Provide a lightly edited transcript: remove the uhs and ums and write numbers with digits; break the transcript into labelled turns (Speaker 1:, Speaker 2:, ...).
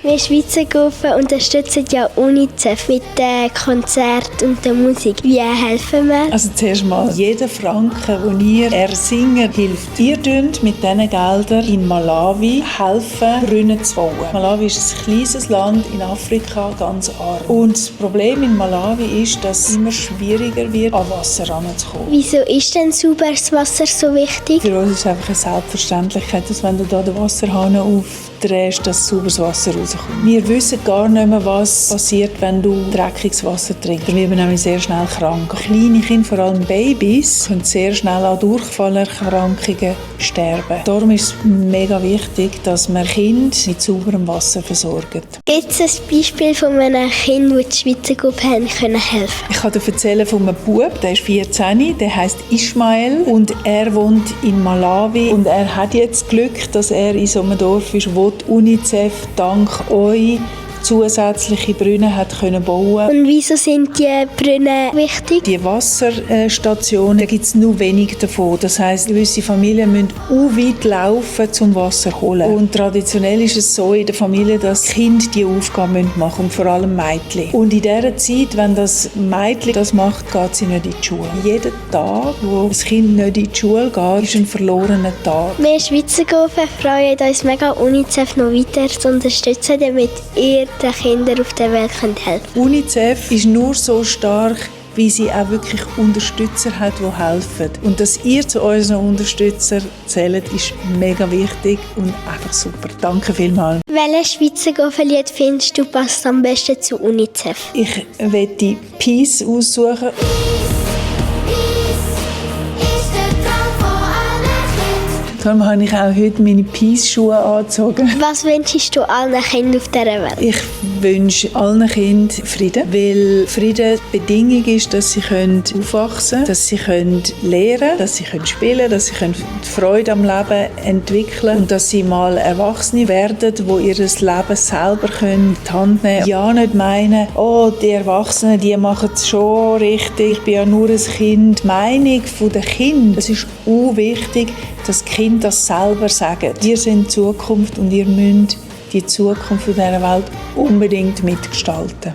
Speaker 1: Wir Schweizer Gruppen unterstützen ja UNICEF mit den Konzerten und der Musik. Wie helfen wir?
Speaker 2: Also zuerst mal, jeder Franken, den ihr ersingt, hilft. Ihr dürft mit diesen Geldern in Malawi helfen, Brunnen zu bauen. Malawi ist ein kleines Land in Afrika, ganz arm. Und das Problem in Malawi ist, dass es immer schwieriger wird, an Wasser heranzukommen.
Speaker 1: Wieso ist denn sauberes Wasser so wichtig?
Speaker 2: Für uns ist es einfach eine Selbstverständlichkeit, dass wenn du da den Wasserhahn aufdrehst, dass sauberes Wasser rauskommt. Wir wissen gar nicht mehr, was passiert, wenn du dreckiges Wasser trinkst. Wir werden nämlich sehr schnell krank. Kleine Kinder, vor allem Babys, können sehr schnell an Durchfallerkrankungen sterben. Darum ist es mega wichtig, dass man Kinder mit sauberem Wasser versorgt.
Speaker 1: Gibt es ein Beispiel von einem Kind, das die Schweizer Gruppe helfen können?
Speaker 2: Ich kann dir erzählen von einem Bub, der ist 14, der heisst Ismael und er wohnt in Malawi. Und er hat jetzt Glück, dass er in so einem Dorf ist, wo die UNICEF dank euch zusätzliche Brunnen hat können bauen.
Speaker 1: Und wieso sind die Brunnen wichtig?
Speaker 2: Die Wasserstationen, da gibt es nur wenig davon. Das heisst, gewisse Familien müssen auch weit laufen, zum Wasser zu holen. Und traditionell ist es so in der Familie, dass Kinder diese Aufgabe machen müssen, und vor allem Mädchen. Und in dieser Zeit, wenn das Mädchen das macht, geht sie nicht in die Schule. Jeden Tag, wo das Kind nicht in die Schule geht, ist ein verlorener Tag.
Speaker 1: Wir Schweizer Gruppen freuen uns mega, UNICEF noch weiter zu unterstützen, damit ihr den Kindern auf der Welt helfen könnt.
Speaker 2: UNICEF ist nur so stark, wie sie auch wirklich Unterstützer hat, die helfen. Und dass ihr zu unseren Unterstützern zählt, ist mega wichtig und einfach super. Danke vielmals.
Speaker 1: Welches Schweizer Gruppenlied findest du passt am besten zu UNICEF?
Speaker 2: Ich werde Peace aussuchen. Darum habe ich auch heute meine Peace-Schuhe angezogen.
Speaker 1: Was wünschst du allen Kindern auf dieser Welt?
Speaker 2: Ich wünsche allen Kindern Frieden, weil Frieden die Bedingung ist, dass sie aufwachsen können, dass sie lernen können, dass sie spielen können, dass sie die Freude am Leben entwickeln können und dass sie mal Erwachsene werden, die ihr Leben selber in die Hand nehmen können. Ja, nicht meinen, oh, die Erwachsenen, die machen es schon richtig, ich bin ja nur ein Kind. Die Meinung der Kinder, es ist auch wichtig, dass die Kinder das selber sagen. Ihr seid die Zukunft und ihr müsst die Zukunft dieser Welt unbedingt mitgestalten.